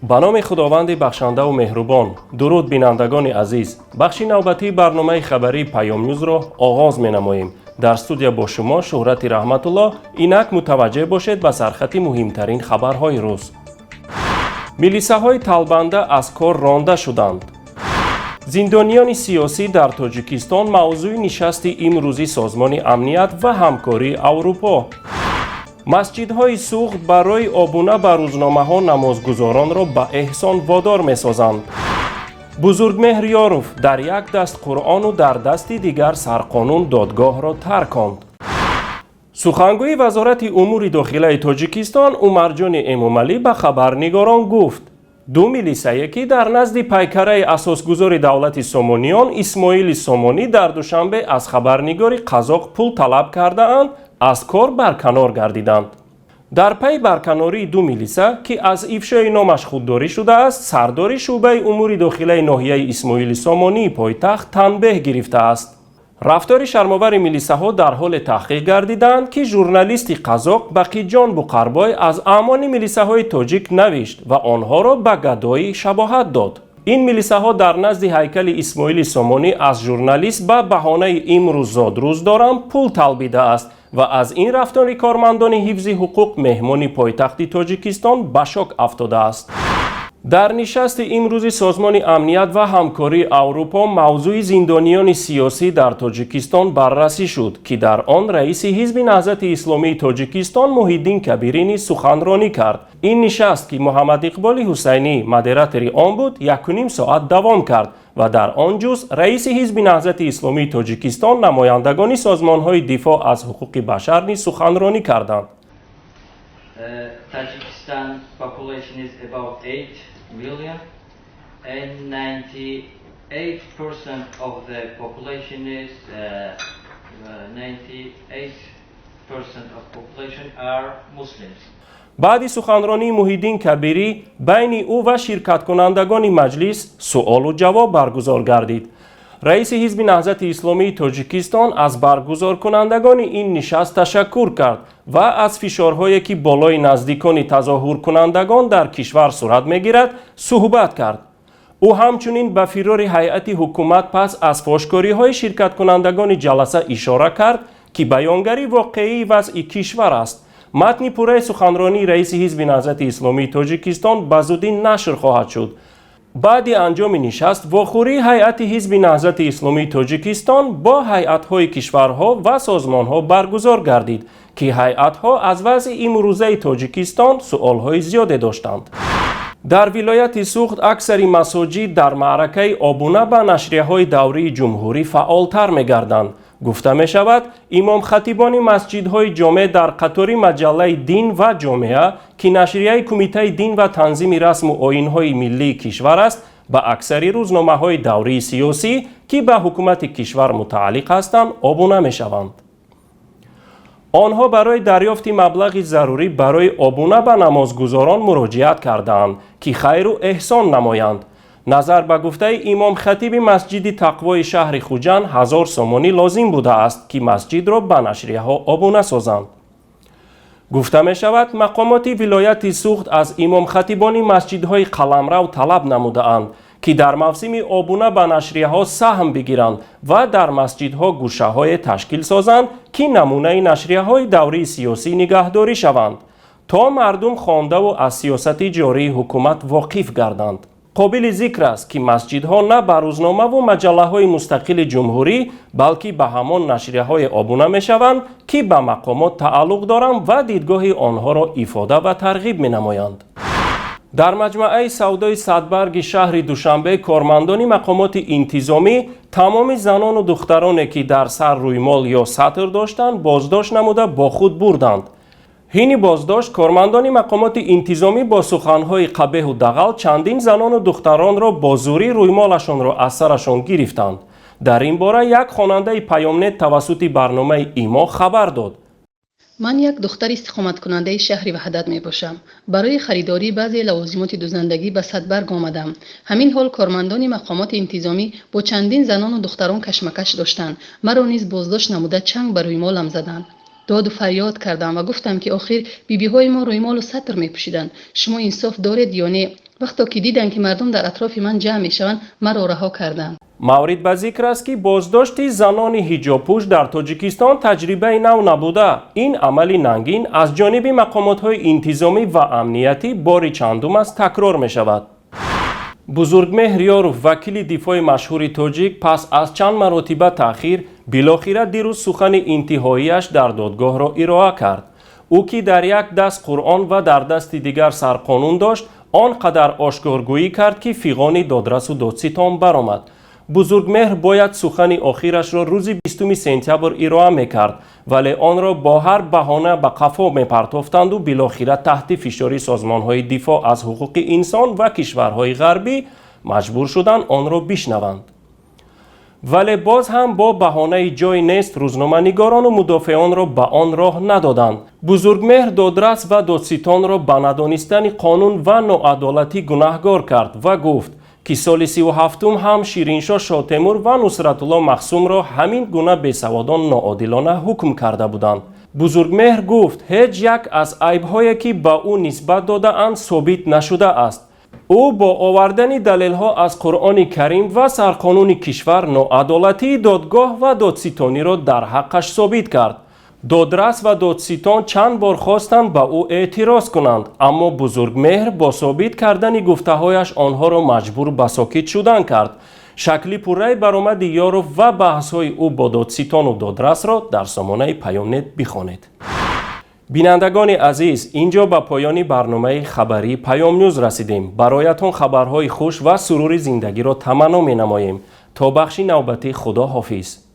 Ба номи Худованди бахшандаву меҳрубон. Дуруд, бинандагони азиз. Бахши навбатии барномаи хабарии Паёмнюзро оғоз менамоем. Дар студия бо шумо Шӯҳрати Раҳматулло. Инак мутаваҷҷеҳ бошед ба сархати муҳимтарин хабарҳои рӯз. Милисаҳои талбанда аз кор ронда шуданд. Зиндониёни сиёсӣ дар Тоҷикистон мавзӯи нишасти имрӯзи Созмони амният ва ҳамкории Аврупо. Масҷидҳои Суғд барои обуна ба рӯзномаҳо намозгузоронро ба эҳсон водор месозанд. Бузургмеҳр Ёров дар як даст Қуръону дар дасти дигар сарқонун додгоҳро тарконд. Сухангӯи Вазорати умури дохилаи Тоҷикистон Умарҷони Эмомалӣ ба хабарнигорон гуфт: ду милисае, ки дар назди пайкараи асосгузори давлати Сомониён Исмоили Сомонӣ дар Душанбе аз хабарнигори қазоқ пул талаб кардаанд, аз кор барканор гардиданд. Дар пайи барканории ду милиса, ки аз ифшои номаш худдорӣ шудааст, сардори шӯъбаи умури дохилаи ноҳияи Исмоили Сомонии пойтахт танбеҳ гирифтааст. Рафтори шармовари милисаҳо дар ҳоле таҳқиқ гардиданд, ки журналисти қазоқ Бақиҷон Буқарбой аз аъмоли милисаҳои тоҷик навишт ва онҳоро ба гадоӣ шабоҳат дод. Ин милисаҳо дар назди ҳайкали Исмоили Сомонӣ аз журналист ба баҳонаи «имрӯз зодрӯз дорам» пул талбидааст ва аз ин рафтори кормандони ҳифзи ҳуқуқ меҳмони пойтахти Тоҷикистон ба шок афтодааст. Дар нишасти имрӯзи Созмони амният ва ҳамкории Аврупо мавзӯи зиндониёни сиёсӣ дар Тоҷикистон баррасӣ шуд, ки дар он раиси Ҳизби Наҳзати Исломии Тоҷикистон Муҳиддин Кабирӣ низ суханронӣ кард. Ин нишаст, ки Муҳаммадиқболи Ҳусайнӣ модератори он буд, 1,5 соат давом кард ва дар он ҷуз раиси Ҳизби Наҳзати Исломии Тоҷикистон, намояндагони созмонҳои дифоъ аз ҳуқуқи башар низ суханронӣ карданд. Tajikistan population is about 8 million and 98% of the population is 98% of population are Muslims. Баъди суханронии Муҳиддин Кабирӣ байни ӯ ва ширкаткунандагони маҷлис суолу ҷавоб баргузор гардид. Раиси Ҳизби Наҳзати Исломии Тоҷикистон аз баргузоркунандагони ин нишаст ташаккур кард ва аз фишорҳое, ки болои наздикони тазоҳуркунандагон дар кишвар сурат мегирад, суҳбат кард. Ӯ ҳамчунин ба фирори ҳайати ҳукумат пас аз фошкориҳои ширкаткунандагони ҷаласа ишора кард, ки баёнгари воқеии вазъи кишвар аст. Матни пурраи суханронии раиси Ҳизби Наҳзати Исломии Тоҷикистон ба зудӣ нашр хоҳад шуд. Баъди анҷоми нишаст вохӯрии ҳайати Ҳизби Наҳзати Исломии Тоҷикистон бо ҳайатҳои кишварҳо ва созмонҳо баргузор гардид, ки ҳайатҳо аз вазъи имрӯзаи Тоҷикистон суолҳои зиёде доштанд. Дар вилояти Суғд аксари масоҷид дар маъракаи обуна ба нашрияҳои даврии ҷумҳурӣ фаъолтар мегарданд. Гуфта мешавад, имомхатибони масҷидҳои ҷомеъ дар қатори маҷаллаи «Дин ва ҷомеа», ки нашрияи Кумитаи дин ва танзими расму оинҳои миллии кишвар аст, ба аксари рӯзномаҳои даврии сиёсӣ, ки ба ҳукумати кишвар мутааллиқ ҳастанд, обуна мешаванд. Онҳо барои дарёфти маблағи зарурӣ барои обуна ба намозгузорон муроҷиат кардаанд, ки хайру эҳсон намоянд. Назар ба гуфтаи имомхатиби масҷиди Тақвои шаҳри Хуҷанд, 1000 сомонӣ лозим будааст, ки масҷидро ба нашрияҳо обуна созанд. Гуфта мешавад, мақомоти вилояти Суғд аз имомхатибони масҷидҳои қаламрав талаб намудаанд, ки дар мавсими обуна ба нашрияҳо саҳм бигиранд ва дар масҷидҳо гӯшаҳое ташкил созанд, ки намунаи нашрияҳои даврии сиёсӣ нигаҳдорӣ шаванд, то мардум хондаву аз сиёсати ҷории ҳукумат воқиф гарданд. Қобили зикр аст, ки масҷидҳо на ба рӯзномаву маҷаллаҳои мустақили ҷумҳурӣ, балки ба ҳамон нашрияҳое обуна мешаванд, ки ба мақомот тааллуқ доранд ва дидгоҳи онҳоро ифода ва тарғиб менамоянд. Дар маҷмӯаи савдои Садбарги шаҳри Душанбе кормандони мақомоти интизомӣ тамоми занону духтароне, ки дар сар рӯймол ё сатр доштанд, боздошт намуда, бо худ бурданд. Ҳини боздошт кормандони мақомоти интизомӣ бо суханҳои қабеҳу дағал чандин занону духтаронро бо зӯрӣ рӯймолашонро аз сарашон гирифтанд. Дар ин бора як хонандаи Паёмнет тавассути барномаи Имо хабар дод. Ман як духтари истиқоматкунандаи шаҳри Ваҳдат мебошам. Барои харидории баъзе лавозимоти дӯзандагӣ ба Садбарг омадам. Ҳамин ҳол кормандони мақомоти интизомӣ бо чандин занону духтарон кашмакаш доштанд. Маро низ боздошт намуда, чанг ба рӯймолам заданд. Доду фарёд кардам ва гуфтам, ки охир бибиҳои мо рӯймолу сатр мепӯшиданд, шумо инсоф доред ё не? Вақто ки диданд, ки мардум дар атрофи ман ҷамъ мешаванд, маро раҳо карданд. Маврид ба зикр аст, ки боздошти занони ҳиҷобпӯш дар Тоҷикистон таҷрибаи нав набуда, ин амали нангин аз ҷониби мақомотҳои интизомӣ ва амниятӣ бори чандум аст такрор мешавад. Бузургмеҳр Ёров, вакили дифои машҳури тоҷик, пас аз чанд маротиба таъхир билохира дирӯз сухани интиҳоияш дар додгоҳро ироа кард. Ӯ, ки дар як даст Қуръон ва дар дасти дигар сарқонун дошт, он қадар ошкоргӯӣ кард, ки фиғони додрасу додситон баромад. Бузургмеҳр бояд сухани охирашро рӯзи 20 сентябр ироа мекард, вале онро бо ҳар баҳона ба қафо мепартофтанду билохира таҳти фишори созмонҳои дифоъ аз ҳуқуқи инсон ва кишварҳои ғарбӣ маҷбур шуданд онро бишнаванд. Вале боз ҳам бо баҳонаи ҷой нест рӯзноманигорону мудофеонро ба он роҳ надоданд. Бузургмеҳр додрас ва додситонро ба надонистани қонун ва ноадолатӣ гунаҳгор кард ва гуфт, ки соли 37-ум ҳам Шириншоҳ Шотемур ва Нусратулло Махсумро ҳамин гуна бесаводон ноодилона ҳукм карда буданд. Бузургмеҳр гуфт, ҳеҷ як аз айбҳое, ки ба ӯ нисбат додаанд, собит нашудааст. Ӯ бо овардани далелҳо аз Қуръони Карим ва сарқонуни кишвар ноадолатии додгоҳ ва додситониро дар ҳаққаш собит кард. Додрас ва додситон чанд бор хостанд ба ӯ эътироз кунанд, аммо Бузургмеҳр бо собит кардани гуфтаҳояш онҳоро маҷбур ба сокит шудан кард. Шакли пурраи баромади Ёров ва баҳсҳои ӯ бо додситону додрасро дар сомонаи Паёмнет бихонед. Бинандагони азиз, ин ҷо ба поёни барномаи хабарии Паёмнюз расидем. Бароятон хабарҳои хуш ва сурури зиндагиро таманно менамоем. То бахши навбатӣ, худо ҳофиз.